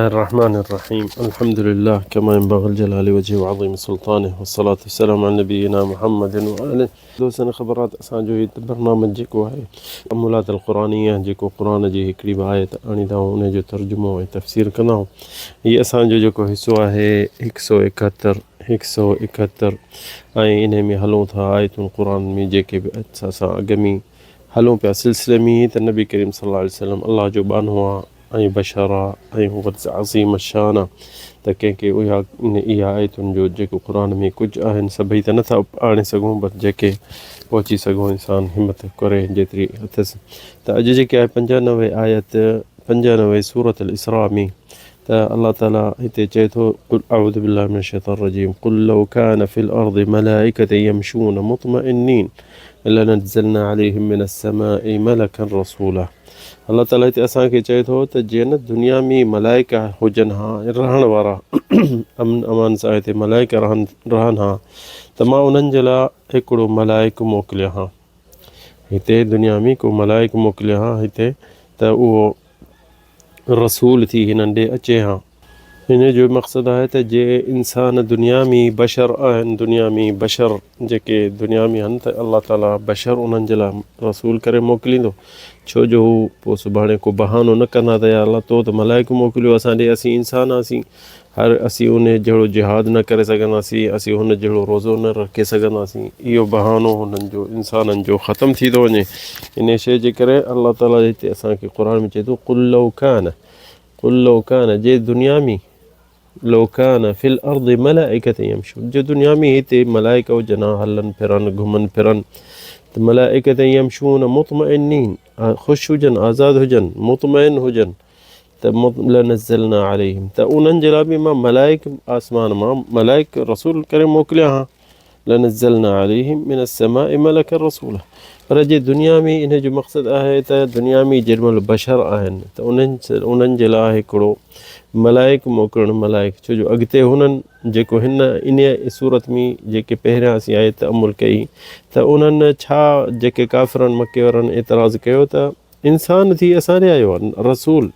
الرحمن الرحيم الحمد لله كما ينبغي لجلال وجهه وعظيم سلطانه والصلاة والسلام على نبينا محمد وآله. دوستن خبرات اسان جو هي برنامج جيڪو آهي تأملات القرآنيه جيڪو قرآن جي هڪڙي به آيت آڻيندا آهيون ان جو ترجمو ۽ تفسير ڪندا آهيون هي اسان جو جيڪو حصو آهي هڪ سو ايڪهتر هڪ سو ايڪهتر ۽ انهي ۾ هلون ٿا آيتون قرآن ۾ جيڪي به اسان اڳ ۾ هلون پيا سلسلي ۾ ته نبي ڪريم صلي الله عليه وسلم الله جو ٻانهو آ ۽ بشر آ ۽ هو عظيم الشان آ ته ڪنهن کي اها اها آيتن جو جيڪو قرآن ۾ ڪجهه آهن سڀئي ته نٿا آڻي سگهون بس جيڪي پهچي سگهون انسان همت ڪري جيتري اٿس ته اڄ جيڪي آهي 95 آيت 95 سورة الاسراء ۾ ته الله تعالي هتي چئي ٿو قل اعوذ بالله من الشيطان الرجيم قل لو كان في الارض ملائكة يمشون مطمئنين لنزلنا عليهم من السماء ملڪا رسولا الله تعالي هتي اسان کي چئي ٿو ته جي نه دنيا ۾ ملائڪ هجن ها رهڻ وارا امن امان سان هتي ملائڪ رهن رهن ها ته مان انهن جي لاء هڪڙو ملائڪ موڪليان ها هتي دنيا ۾ ڪو ملائڪ موڪليان ها هتي ته اهو رسول ٿي هنن ڏي اچي ها. ان جو مقصد آهي ته جي انسان دنيا ۾ بشر آهن، دنيا ۾ بشر جيڪي دنيا ۾ آهن ته الله تعاليٰ بشر انهن جي لاء رسول ڪري موڪليندو، ڇو جو هو پوء سڀاڻي ڪو بهانو نه ڪندا ته يا الله تو ته ملائڪ موڪليو اسان ڏي، اسين انسان آهسين، هر اسين ان جهڙو جهاد نه ڪري سگهنداسين، اسين هن جهڙو روزو نه رکي سگهنداسين، اهو بهانو هنن جو انسانن جو ختم ٿي ٿو وڃي. انهيء شيء جي ڪري الله تعاليٰ هتي اسان کي قرآن ۾ چئي ٿو قل لو ڪان قل لو ڪان جي دنيا ۾ لو ڪان في الارض ملائڪة يمشون جي دنيا ۾ هتي ملائڪ هجن ها هلن ڦرن گهمن ڦرن ته ملائڪة يمشون مطمئنين خوش هجن آزاد هجن مطمئن هجن ته لنزلنا عليهم ته انهن جي لاء به مان ملائڪ آسمان مان ملائڪ رسول ڪري موڪليان ها لنزلنا عليهم من السماء ملڪا رسولا پر جي دنيا ۾ ان جو مقصد آهي ته دنيا ۾ جيڏي مهل بشر آهن ته انهن انهن جي لاء هڪڙو ملائڪ موڪلڻ ملائڪ ڇو جو اڳتي هنن جيڪو هن ان صورت ۾ جيڪي پهريان اسين آيت تامل ڪئي ته انهن ڇا جيڪي ڪافرن مڪي وارن اعتراض ڪيو ته انسان ٿي اسان ڏي آيو آهي رسول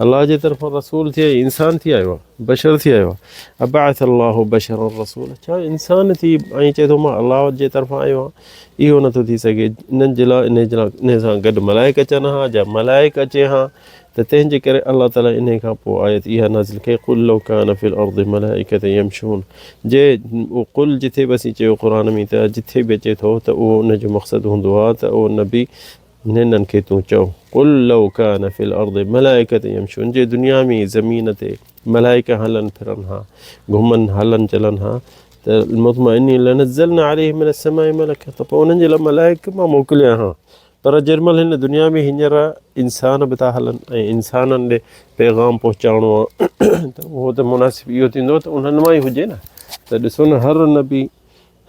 الله جي طرفان رسول ٿي انسان ٿي آيو آهي بشر ٿي آيو آهي ابعث الله بشرا رسولا ڇا انسان ٿي ۽ چئي ٿو مان الله جي طرفان آيو آهيان اهو نٿو ٿي سگهي انهن جي لاء انهي جي لاء انهي سان گڏ ملائڪ اچن ها جا ملائڪ اچي ها ته تنهن جي ڪري الله تعالي انهي کان پوء آيت اها نازل ڪئي قل لو ڪان في الارض ملائڪة يمشون جي قل جٿي به اسين چيو قرآن ۾ ته جٿي به اچي ٿو ته اهو ان جو مقصد هوندو آهي ته اهو نبي هنن کي تون چئو، قل لو ڪان في الارض ملائڪة يمشون جي دنيا ۾ زمين تي ملائڪ هلن ڦرن ها، گهمن هلن چلن ها ته مطمئنين لنزلنا عليهم من السماء ملڪا ته پوء انهن جي لاء ملائڪ مان موڪليان ها پر جنهن مهل هن دنيا ۾ هينئر انسان به ٿا هلن ۽ انسانن ڏي پيغام پهچائڻو آهي ته اهو ته مناسب اهو ٿيندو ته انهن مان ئي هجي نه ته ڏسو نه هر نبي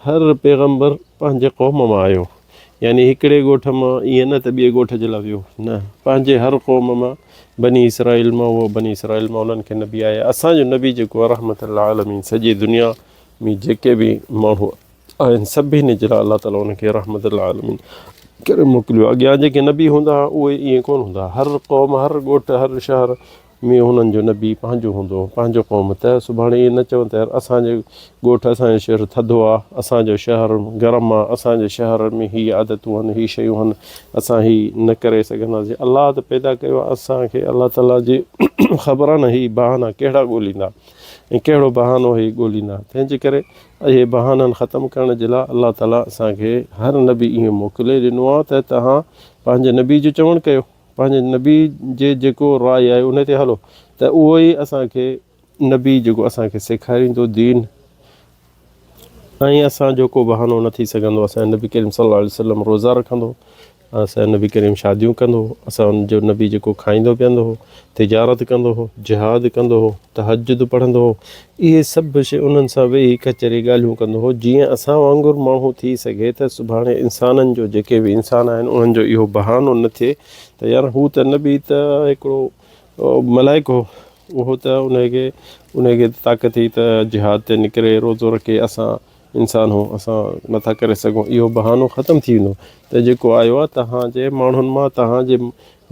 هر پيغمبر پنهنجي قوم مان آيو، يعني هڪڙي ڳوٺ مان ائين نه ته ٻئي ڳوٺ جي لاء ويو، نه، پنهنجي هر قوم مان، بني اسرائيل مان هو، بني اسرائيل مان انهن کي نبي آيا، اسان جو نبي جيڪو آهي رحمة للعالمين سڄي دنيا ۾ جيڪي به ماڻهو آهن سڀني جي لاء الله تعالي ان کي رحمة للعالمين ڪري موڪليو. اڳيان جيڪي نبي هوندا هئا اهي ائين ڪونه هوندا هئا، هر قوم، هر ڳوٺ، هر شهر ۾ هنن جو نبي پنهنجو هوندو هو، پنهنجو قوم ته سڀاڻي ائين نه چون ته يار اسان جي ڳوٺ اسان جو شهر ٿڌو آ، اسان جو شهر گرم آ، اسان جي شهر ۾ هي عادتون هن، هي شيون هن، اسان هي نه ڪري سگهنداسين. الله ته پيدا ڪيو آ اسان کي، الله تعاليٰ جي خبر آ نه هي بهانا ڪهڙا ڳوليندا ۽ ڪهڙو بهانو هي ڳوليندا. تنهن جي ڪري اهي بهانن ختم ڪرڻ جي لاء الله تعاليٰ اسان کي هر نبي ائين موڪلي ڏنو آ ته توهان پنهنجي نبي جو چوڻ ڪيو. پنهنجي نبي جي جيڪو راء آهي ان تي هلو ته اهو ئي اسان کي نبي جيڪو اسان کي سيکاريندو دين ۽ اسان جو ڪو بهانو نه ٿي سگهندو. اسان جو نبي ڪريم صلي الله عليه وسلم روزا رکندو هو، اسان جو نبي ڪريم شاديون ڪندو هو، اسان جو نبي جيڪو کائيندو پيئندو هو، تجارت ڪندو هو، جهاد ڪندو هو، تهجد پڙهندو هو، اهي سڀ شيء انهن سان ويهي ڪچهري ڳالهيون ڪندو هو، جيئن اسان وانگر ماڻهو ٿي سگهي ته سڀاڻي انسانن جو جيڪي به انسان آهن انهن جو اهو بهانو نه ٿئي ته يار هو ته نبي ته هڪڙو ملائڪ هو اهو ته ان کي ان کي طاقت هئي ته جهاد تي نڪري روزو رکي اسان انسان هو اسان نٿا ڪري سگهون اهو بهانو ختم ٿي ويندو ته جيڪو آيو آهي توهان جي ماڻهن مان توهان جي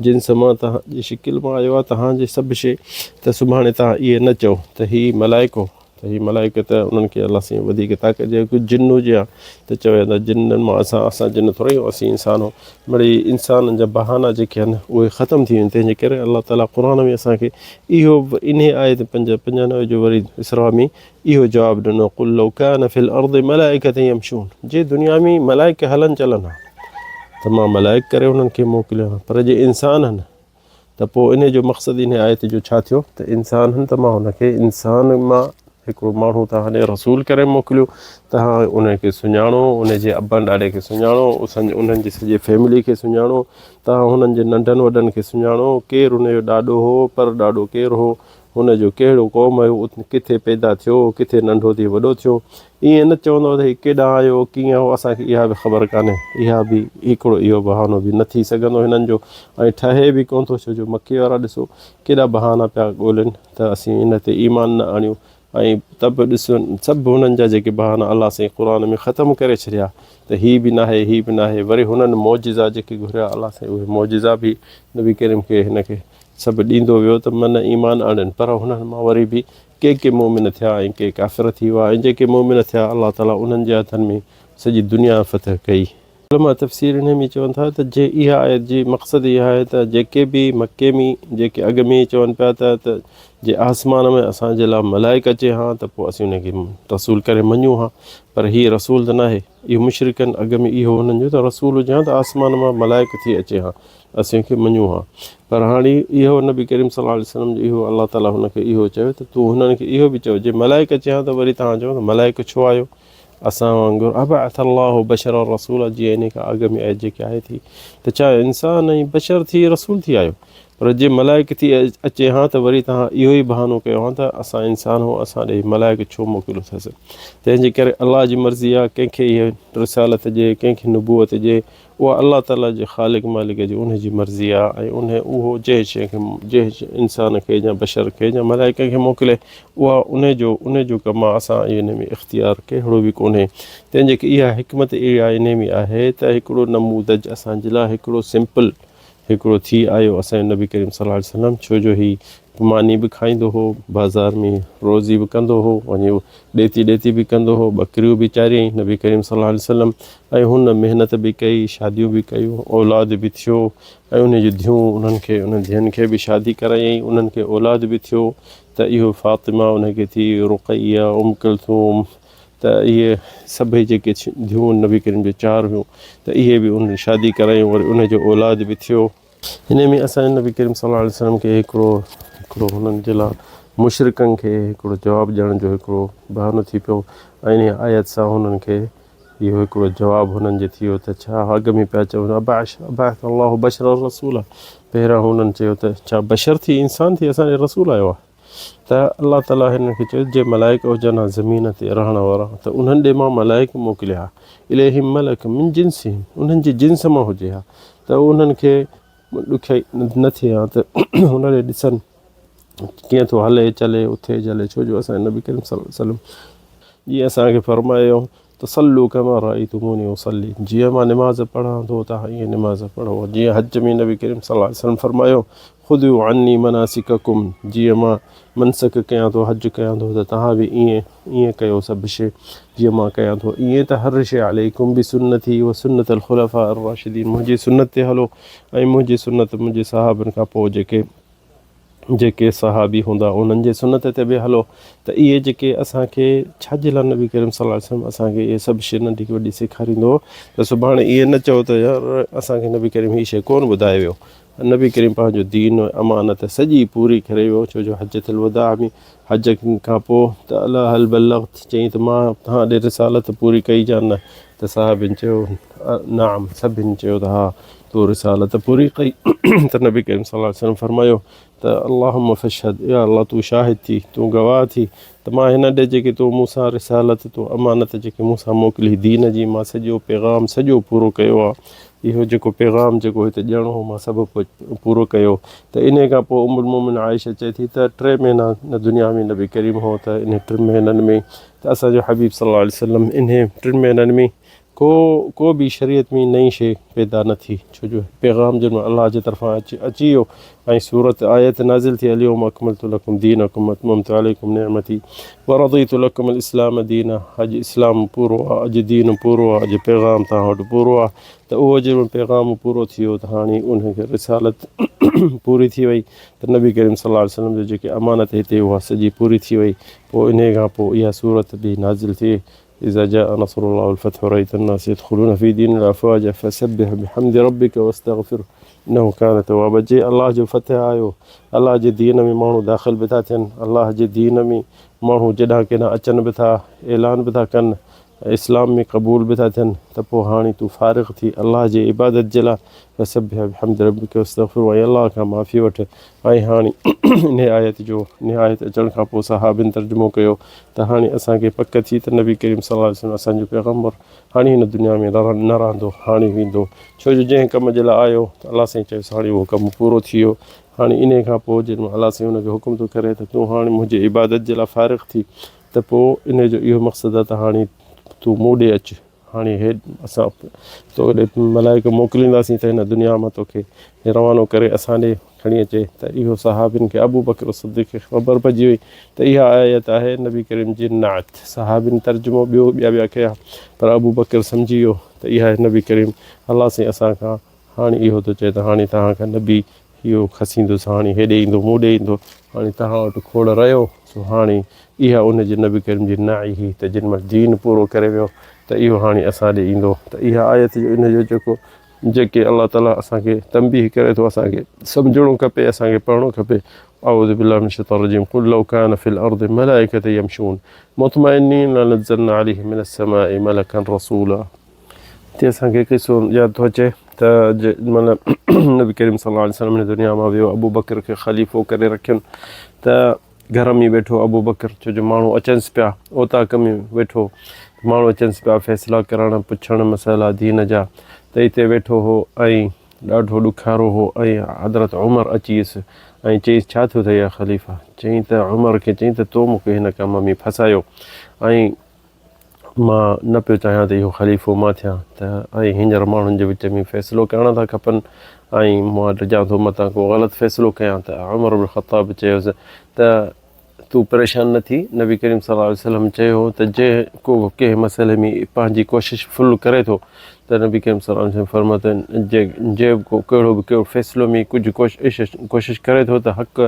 جنس مان توهان جي شڪل مان آيو آهي توهان جي سڀ شيء ته سڀاڻي توهان ائين نه چئو ته هي ملائڪ هو ته هي ملائڪ ته انهن کي الله سائين وڌيڪ طاقت ڏئي ڪجهه جن هجي ها ته چوي ها ته جنن مان اسان اسان جن ٿوري آهيون اسين انسان آهيون مڙئي انسانن جا بهانا جيڪي آهن اهي ختم ٿي ويا تنهن جي ڪري الله تعاليٰ قرآن ۾ اسان کي اهو انهي آيت پنج 95 جو وري اسراء ۾ اهو جواب ڏنو قل لو ڪان في الارض ملائڪة يمشون جي دنيا ۾ ملائڪ هلن چلن ها ته مان ملائڪ ڪري انهن کي موڪليان ها پر جي انسان آهن ته پوء انهيء جو مقصد انهيء آيت جو ڇا ٿيو ته انسان هن ته مان هن کي انسان مان هڪڙو ماڻهو توهان ڏي رسول ڪري موڪليو توهان ان کي سڃاڻو ان جي ابن ڏاڏي کي سڃاڻو انهن جي سڄي فيملي کي سڃاڻو توهان هنن جي ننڍن وڏن کي سڃاڻو ڪير ان جو ڏاڏو هو پر ڏاڏو ڪير هو هن جو ڪهڙو قوم هيو، ڪٿي پيدا ٿيو، ڪٿي ننڍو ٿي وڏو ٿيو. ائين نه چوندو ته هي ڪيڏانهن آيو، ڪيئن هو، اسان کي اها به خبر ڪانهي. اها به هڪڙو اهو بهانو به نه ٿي سگهندو هنن جو ۽ ٺهي به ڪونه ٿو ڇو جو مڪي وارا ڏسو ڪيڏا بهانا پيا ڳولين ته اسين ان تي ايمان نه آڻيون ۽ ته به ڏس سڀ هنن جا جيڪي بهانا الله سائين قرآن ۾ ختم ڪري ڇڏيا ته هي به ناهي هي به ناهي وري هنن معجزا جيڪي گهريا الله سائين اهي معجزا به نبي ڪريم کي هن کي سڀ ڏيندو ويو ته من ايمان آڻين پر هنن مان وري به ڪي ڪي مؤمن ٿيا ۽ ڪي ڪافر ٿي ويا ۽ جيڪي مؤمن ٿيا الله تعالي انهن جي هٿن ۾ سڄي دنيا فتح ڪئي. علماء تفسير انهي ۾ چون ٿا ته جي اها آيت جي مقصد اها آهي ته جيڪي به مڪي ۾ جيڪي اڳ ۾ چون پيا ته ته جي آسمان ۾ اسان جي لاء ملائڪ اچي ها ته پوء اسين انهي کي رسول ڪري مڃون ها پر هي رسول ته ناهي اهو مشرڪن اڳ ۾ اهو هنن جو ته رسول هجي ها ته آسمان مان ملائڪ ٿي اچي ها اسين کي مڃون ها پر هاڻي اهو نبي ڪريم صلي الله عليه وسلم جو اهو الله تعالي هن کي اهو چيو ته تون هنن کي اهو به چئو جي ملائڪ اچي ها ته وري توهان چئو ته ملائڪ ڇو آيو اسان وانگر ابعث الله بشرا رسولا جيئن انهي کان اڳ ۾ آيت جيڪي آئي ٿي ته ڇا انسان ۽ بشر ٿي رسول ٿي آيو پر جي ملائڪ ٿي اچي ها ته وري توهان اهو ئي بهانو ڪيو ها ته اسان انسان هو اسان ڏي ملائڪ ڇو موڪليو اٿس تنهن جي ڪري الله جي مرضي آهي ڪنهن کي اهي رسالت ڏي ڪنهن کي نبوت ڏي اها الله تعاليٰ جي خالق مالڪ جي انهي جي مرضي آهي ۽ انهي اهو جنهن شيء کي جنهن انسان کي يا بشر کي يا ملائڪ کي موڪلي اها انهي جو انهي جو ڪم آهي اسان انهي ۾ اختيار ڪهڙو به ڪونهي تنهن جي ڪري اها حڪمت اها انهي ۾ آهي ته هڪڙو نموذج اسان جي لاء هڪڙو سمپل هڪڙو ٿي آيو اسان جو نبي ڪريم صلي الله عليه وسلم ڇو جو هي ماني به کائيندو هو بازار ۾ روزي به ڪندو هو وڃي ڏيتي ڏيتي به ڪندو هو ٻڪريون به چاريائين نبي ڪريم صلي الله عليه وسلم ۽ هن محنت به ڪئي شاديون به ڪيون اولاد به ٿيو ۽ ان جون ڌيون انهن کي انهن ڌين کي به شادي ڪرايائين انهن کي اولاد به ٿيو ته اهو فاطمه ان کي ٿي رقيه ام ڪلثوم ته اهي سڀئي جيڪي ڌيون نبي ڪريم جون چار هيون ته اهي به انهن شادي ڪرايون وري ان جو اولاد به ٿيو. هن ۾ اسان جي نبي ڪريم صلي الله عليه وسلم کي هڪڙو هڪڙو هنن جي لاء مشرڪن کي هڪڙو جواب ڏيڻ جو هڪڙو بهانو ٿي پيو ۽ انهي آيت سان هنن کي اهو هڪڙو جواب هنن جي ٿي ويو ته ڇا اڳ ۾ پيا چون ابعث ابعث الله بشرا رسولا پهريان هنن چيو ته ڇا بشر ٿي انسان ٿي اسان جي رسول آيو آهي ته الله تعاليٰ هنن کي چيو جي ملائڪ هجن ها زمين تي رهڻ وارا ته انهن ڏي مان ملائڪ موڪليا ها اليهم ملڪ من جنسهم انهن جي جنس مان هجي ها ته انهن کي ڏکيائي نه ٿئي ها ته هن ڏي ڏسن ڪيئن ٿو هلي چلي اٿي جلي ڇو جو اسان نبي ڪريم صلي الله عليه وسلم جيئن اسان کي فرمايو ته صلو ڪما رأيتموني اصلي جيئن مان نماز پڙهان ٿو توهان ائين نماز پڙهو جيئن حج ۾ نبي ڪريم صلي الله عليه وسلم فرمايو خذوا عني مناسڪکم جيئن مان منسڪ ڪيان ٿو حج ڪيان ٿو ته توهان به ائين ائين ڪيو سڀ شيء جيئن مان ڪيان ٿو ائين ته هر شيء عليڪم بسنتي وسنت الخلفاء الراشدين منهنجي سنت تي هلو ۽ منهنجي سنت منهنجي صحابن کان پوء جيڪي جيڪي صحابي هوندا انهن جي سنت تي به هلو ته اهي جيڪي اسان کي ڇا جي لاء نبي ڪريم صلي الله عليه وسلم اسان کي اهي سڀ شيء ننڍي کان وڏي سيکاريندو هو ته سڀاڻي ائين نه چئو ته يار اسان کي نبي ڪريم هي شيء ڪونه ٻڌائي ويو نبي ڪريم پنهنجو دين امانت سڄي پوري ڪري ويو ڇو جو حجة الوداع ۾ حج کان پوء ته الا هل بلغت چيائين ته مان توهان ڏي رسالت پوري ڪئي يا نه ته صحابين چيو نعم سڀن چيو ته ها تو رسالت پوري ڪئي ته نبي ڪريم صلي الله عليه وسلم فرمايو ته اللهم فاشهد يا الله تون شاهد ٿي تون گواهه ٿي ته مان هن ڏي جيڪي تو مون سان رسالت تو امانت جيڪي مون سان موڪلي دين جي مان سڄو پيغام سڄو پورو ڪيو آهي اهو جيڪو پيغام جيڪو هتي ڏيڻو هو مان سڀ پورو ڪيو ته انهي کان پوء ام المومن عائشه چئي ٿي ته ٽي مهينا نه دنيا ۾ نبي ڪريم هو ته انهي ٽن مهينن ۾ ته اسان جو حبيب صلي الله عليه وسلم انهي ٽن مهينن ۾ ڪو ڪو به شريعت ۾ نئين شيء پيدا نه ٿي، ڇو جو پيغام جنھن مھل الله جي طرفان اچي اچي ويو ۽ سورت آيت نازل ٿي اليوم اڪملت لڪم دينڪم واتممت عليڪم نعمتي ورضيت لڪم الاسلام دينا اڄ اسلام پورو آ اڄ دين پورو آ اڄ پيغام توهان وٽ پورو آ ته اهو جنھن مھل پيغام پورو ٿي ويو ته هاڻي ان کي رسالت پوري ٿي وئي ته نبي ڪريم صلي الله عليه وسلم جو جيڪي امانت هتي اها سڄي پوري ٿي وئي پوء انهي کان پوء اها سورت به نازل ٿي اذا جاء نصر الله والفتح ورأيت الناس يدخلون في دين الله افواجا فسبح بحمد ربك واستغفره انه كان توابا جي الله جو فتح آيو الله جي دين ۾ ماڻهو داخل به ٿا ٿين الله جي دين ۾ ماڻهو جيڏانهن ڪيڏانهن اچن به ٿا اعلان به ٿا ڪن اسلام ۾ قبول به ٿا ٿين ته پوء هاڻي تون فارغ ٿي الله جي عبادت جي لاء فسبح بحمد ربك واستغفره ۽ الله کان معافي وٺ ۽ هاڻي انهيء آيت جو انهيء آيت اچڻ کان پوء صحابين ترجمو ڪيو ته هاڻي اسان کي پڪ ٿي ته نبي ڪريم صلي الله عليه وسلم اسان جو پيغمبر هاڻي هن دنيا ۾ نه رهندو هاڻي ويندو ڇو جو جنهن ڪم جي لاء آيو ته الله سائين چيس هاڻي اهو ڪم پورو ٿي ويو هاڻي انهيء کان پوء جنهن مهل الله سائين ان کي حڪم ٿو ڪري ته تون هاڻي منهنجي عبادت جي لاء فارغ ٿي ته پوء انهيء جو اهو مقصد آهي ته هاڻي تون مون ڏي اچ. هاڻي هي اسان تو ڏي ملائڪ موڪلينداسين ته هن دنيا مان توکي روانو ڪري اسان ڏي کڻي اچي ته اهو صحابين کي ابوبڪر صديق کي خبر پئجي وئي ته اها آيت آهي نبي ڪريم جي نعت صحابين ترجمو ٻيو ٻيا ٻيا ڪيا پر ابوبڪر سمجهي ويو ته اها نبي ڪريم الله سائين اسان کان هاڻي اهو ٿو چئي ته هاڻي توهان کان نبي اهو کسيندس، هاڻي هيڏي ايندو، مون ڏي ايندو، هاڻي توهان وٽ کوڙ رهيو، سو هاڻي اها ان جي نبي ڪريم جي نعي هئي ته جن مهل دين پورو ڪري ويو ته اهو هاڻي اسان ڏي ايندو ته اها آيت جو ان جو جيڪو جيڪي الله تعالي اسان کي تنبيهه ڪري ٿو اسان کي سمجهڻو کپي اسان کي پڙهڻو کپي اعوذ بالله من الشيطان الرجيم قل لو كان في الارض ملائكة يمشون مطمئنين لنزلنا عليهم من السماء ملكا رسولا هتي اسان کي قصو ياد ٿو اچي ته جنهن مهل نبي ڪريم صلي الله عليه وسلم هن دنيا مان ويو ابو بڪر کي خليفو ڪري رکين ته گهر ۾ ويٺو ابو بڪر ڇو جو ماڻهو اچنس پيا اوطاق ۾ ويٺو ماڻهو اچنس پيا فيصلا ڪرڻ پڇڻ مسئلا دين جا ته اتي ويٺو هو ۽ ڏاڍو ڏکارو هو ۽ حضرت عمر اچيس ۽ چيس ڇا ٿيو اٿئي يا خليفا چيائين ته عمر کي چيائين ته تو مون کي هن ڪم ۾ ڦاسايو ۽ مان نه پيو چاهيان ته اهو خليفو مان ٿيان ته ۽ هينئر ماڻهن جي وچ ۾ فيصلو ڪرڻا ٿا کپن ۽ مان ڊڄان ٿو متان ڪو غلط فيصلو ڪيان ته عمر بن خطاب چيس ته تون پريشان نه ٿي نبي ڪريم صلي الله عليه وسلم چيو ته جنهن ڪو ڪنهن مسئلي ۾ پنهنجي ڪوشش فل ڪري ٿو ته نبي ڪريم صلي الله عليه وسلم فرمايو ته جي به ڪو ڪهڙو به ڪهڙو فيصلو ۾ ڪجهه ڪوشش ڪوشش ڪري ٿو ته حق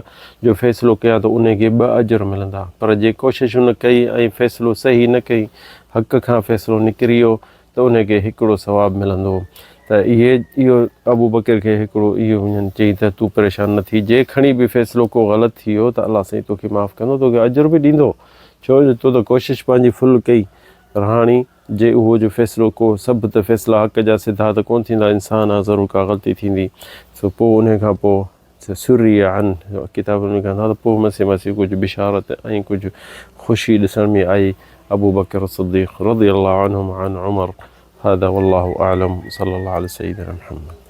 جو فيصلو ڪيان ته ان کي ٻه اجر ملندا پر جي ڪوشش هن ڪئي ۽ فيصلو صحيح نه ڪئي حق کان فيصلو نڪري ويو ته ان کي هڪڙو ثواب ملندو ته اهي اهو ابو بڪر کي هڪڙو اهو هنن چئي ته تون پريشان نه ٿي جي کڻي به فيصلو ڪو غلط ٿي ويو ته الله سائين توکي معاف ڪندو توکي اجر به ڏيندو ڇو جو تو ته ڪوشش پنهنجي فل ڪئي پر هاڻي جي اهو جو فيصلو ڪو سڀ ته فيصلا حق جا سڌا ته ڪونه ٿيندا انسان آ ضرور ڪا غلطي ٿيندي سو پوء انهي کان پوء سري عن ڪتابن ۾ ڪندا ته پوء مسي مسي ڪجهه بشارت ۽ ڪجهه خوشي ڏسڻ ۾ آئي ابوبڪر صديق رضي الله عنهم عن عمر هذا والله اعلم صلي الله علي سيدنا محمد.